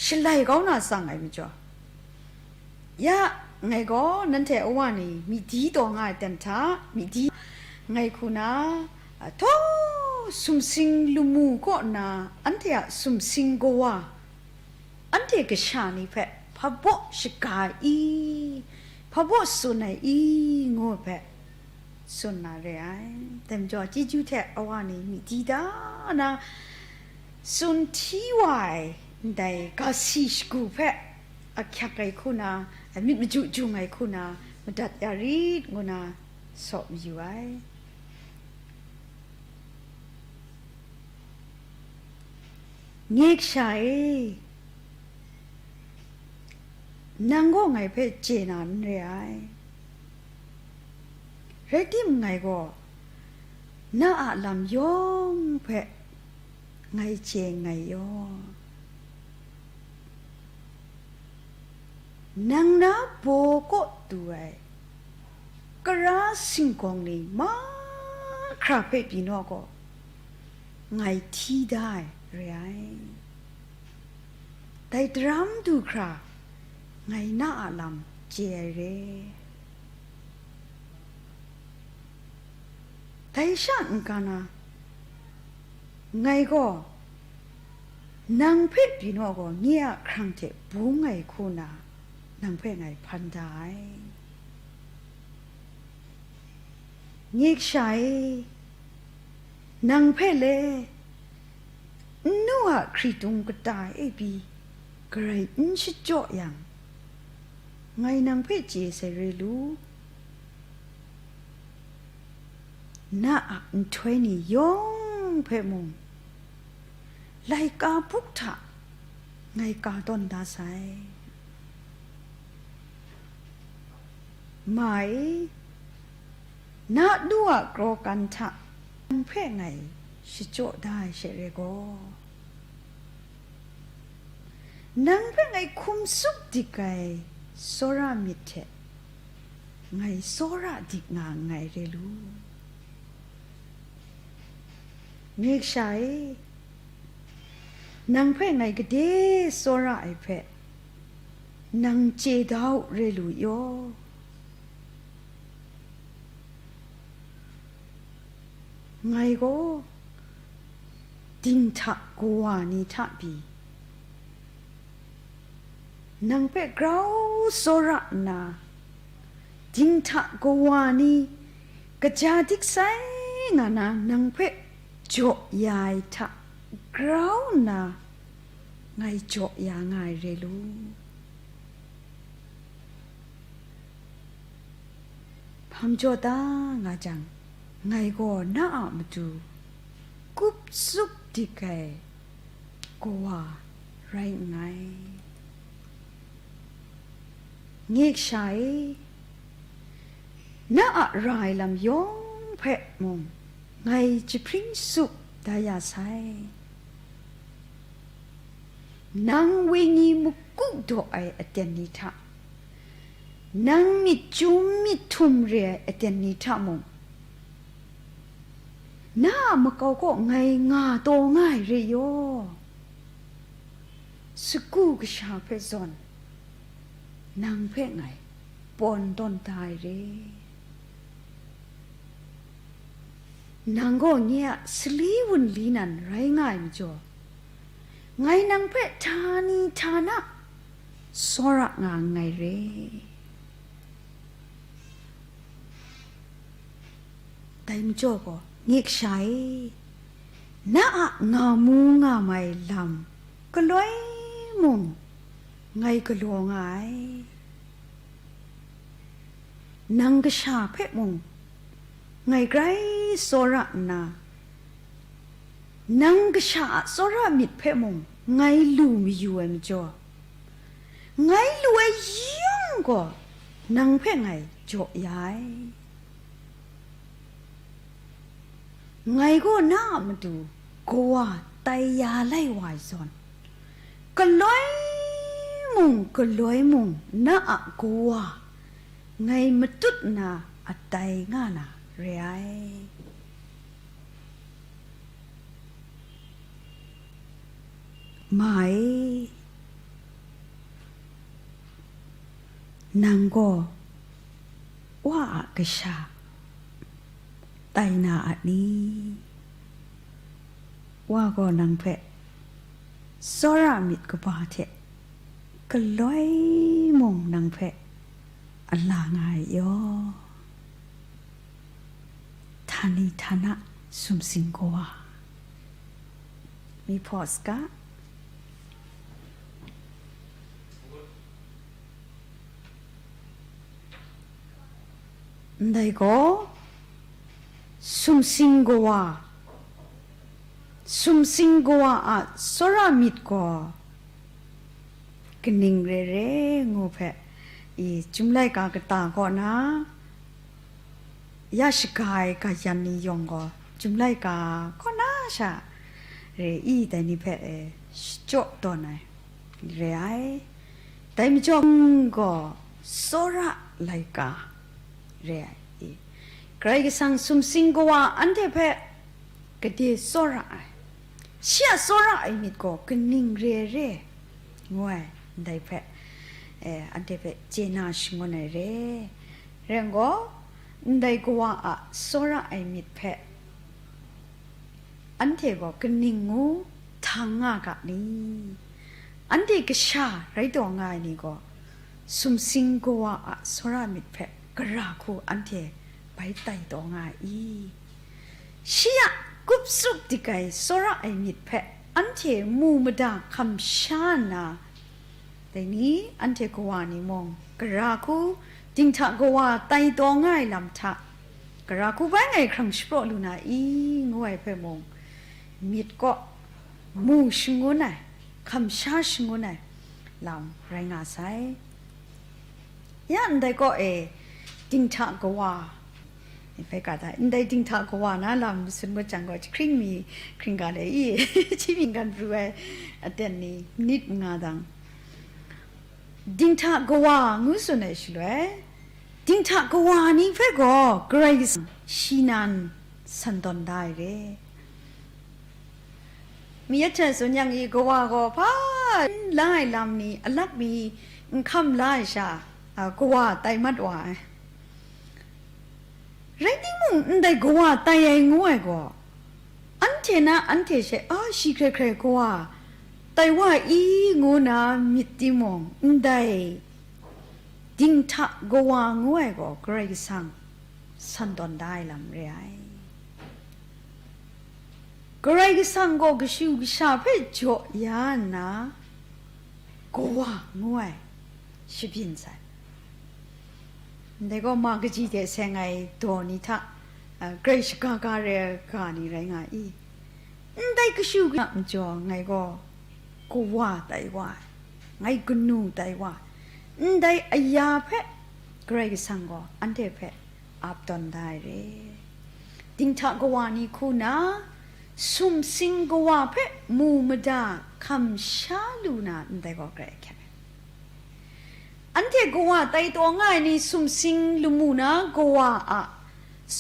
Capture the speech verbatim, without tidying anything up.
shalai kau na tsang ai majaw, ya, ngai gaw nanhte a wa ni myi di taw nga ai ten hta, myi di ngai hku na, a, htaw sumsing lamu kaw na anhte a sumsing kawa, anhte kasha ni hpe hpa baw shaga i, hpa baw tsun ai i, ngu hpe tsun na re ai. Dai majaw, chyeju hte a wa ni myi di da na tsun hti wa ai ndai ga si shagu hpe ahkyak ai hku na, myit maju jung ai hku na, madat ya rit ngu na saw mayu ai. Nye kasha e, nang gaw ngai hpe chye na n re ai. Rai tim, ngai gaw na a lam yawng hpe ngai chye nngai yaw. Nang na baw kaw du ai kara singgawng ni mahkra hpe pyi naw gaw, ngai hti da ai re ai. Dai daram du hkra, ngai na a lam chye ai re. Dai sha n-ga na, ngai gaw nang hpe pyi naw gaw, nye a hkrang hte bung ai hku na, nang hpe ngai hpan da ai. Nye kasha e, nang hpe le nnu a hkritung kata e pyi garai n shachyaw yang, ngai nang hpe chye sai re lu. Na a nhtoi ni yawng hpe mung, laika buk hta ngai ka tawn da sai. Ma e, na nu a kraw kan hta nang hpe ngai shachyaw da ai she re gaw, nang hpe ngai hkum tsup dik ai tsawra myit hte ngai tsawra dik nga nngai re lu. Nye kasha e, nang hpe ngai gade tsawra ai hpe nang chye da u re lu yaw. Ngai gaw dinghta kawa ni hta pyi nang hpe grau tsawra nna, dinghta kawa ni kaja dik sai nga na nang hpe jaw ya ai hta grau nna, ngai jaw ya nga ai re lu. Hpang jaw ta nga jang, ngai gaw na a matu kup tsup dik ai kawa rai nngai. Nye kasha e, na a ra ai lam yawng hpe mung ngai jahpring tsup da ya sai. Nang wenyi maku daw ai aten ni hta, nang myit chyum myit htum re ai aten ni hta mung, na a makau kaw ngai nga taw nga ai re yaw, sagu kasha hpe zawn nang hpe ngai pawn tawn da ai re. Nang gaw nye a sali wunli nan rai nga ai majaw, ngai nang hpe htani htana tsawra nga nngai re. Dai majaw gaw, nye kasha e, na a nga mu nga mai lam galoi mung ngai galaw nga ai. Nang kasha hpe mung ngai grai tsawra nna, nang kasha a tsawra myit hpe mung ngai lu mayu ai majaw, ngai lu ai yung gaw nang hpe ngai jaw ya ai. Ngai gaw na a matu kawa tai ya lai wa ai zawn, galoi mung galoi mung na a kawa ngai matut nna a tai nga na re ai. Ma e, Nang gaw Wa a kasha tai na a ni? Wa gaw nang hpe tsawra myit kaba hte galoi mung nang hpe a la nga ai yaw? Htani htana sumsing kawa. Mi hpaw saga. Ndai gaw, sumsing kawa, sumsing kawa a tsawra myit gaw kaning re re ngu hpe, i, Chyum laika kata kaw na, ya shaga ai gayan ni yawng gaw, Chyum laika kaw na sha re i, dai ni hpe, e, shachyaw tawn ai re ai. Dai majaw, gaw tsawra laika re ai. Karai Kasang sumsing kawa anhte hpe gade tsawra ai. Shi a tsawra ai myit gaw kaning re re, ngu ai, ndai hpe, e, anhte hpe chye na shangun ai re. Rai nme gaw, ndai kawa a tsawra ai myit hpe anhte gaw kaning ngu htang nga ga ni? Anhte kasha rai taw nga ai ni gaw, sumsing kawa a tsawra myit hpe gara hku anhte bai tai taw nga ai i? Shi a kup tsup dik ai tsawra ai myit hpe anhte mu mada hkam sha nna, dai ni anhte kawa ni mung, gara hku dinghta kawa tai taw nga ai lam hta, gara hku bai ngai hkrang shapraw lu na i, ngu ai hpe mung, myit kaw mu shangun ai, hkam sha shangun ai lam rai nga sai. Ya ndai kaw e, dinghta kawa, e, bai ga da, ndai dinghta kawa na lam sun ngut jang gaw, jahkring mi hkring ga le i, chi mi n-gun pru ai aten ni, minit manga dang, dinghta kawa ngu tsun ai shaloi, dinghta kawa ni hpe gaw Karai Kasang shi nan san tawn da ai re. Mi ya hten tsun yang i, kawa gaw hpa n la ai lam ni, alak mi n hkam la ai sha, a, kawa tai mat wa ai. Rai timung, ndai kawa tai ai ngu ai gaw, anhte na anhte she, a, shi hkrai hkrai kawa tai wa i, ngu na myit timung, ndai dinghta kawa ngu ai gaw Karai Kasang san tawn da ai lam re ai. Karai Kasang gaw kashu kasha hpe jaw ya nna, kawa ngu ai shabyin sai. Ndai gaw ma kaji hte seng ai daw ni hta, a, grai shaga ga re ai ga ni rai nga i? Ndai kashu kasha majaw ngai gaw kawa tai wa ai, ngai kanu tai wa ai, ndai aya hpe Karai Kasang gaw anhte hpe ap tawn da ai re. Dinghta kawa ni hku na, sumsing kawa hpe mu mada hkam sha lu na ndai gaw grai ahkyak ai. Anhte kawa tai taw nga ai ni sumsing lamu na kawa a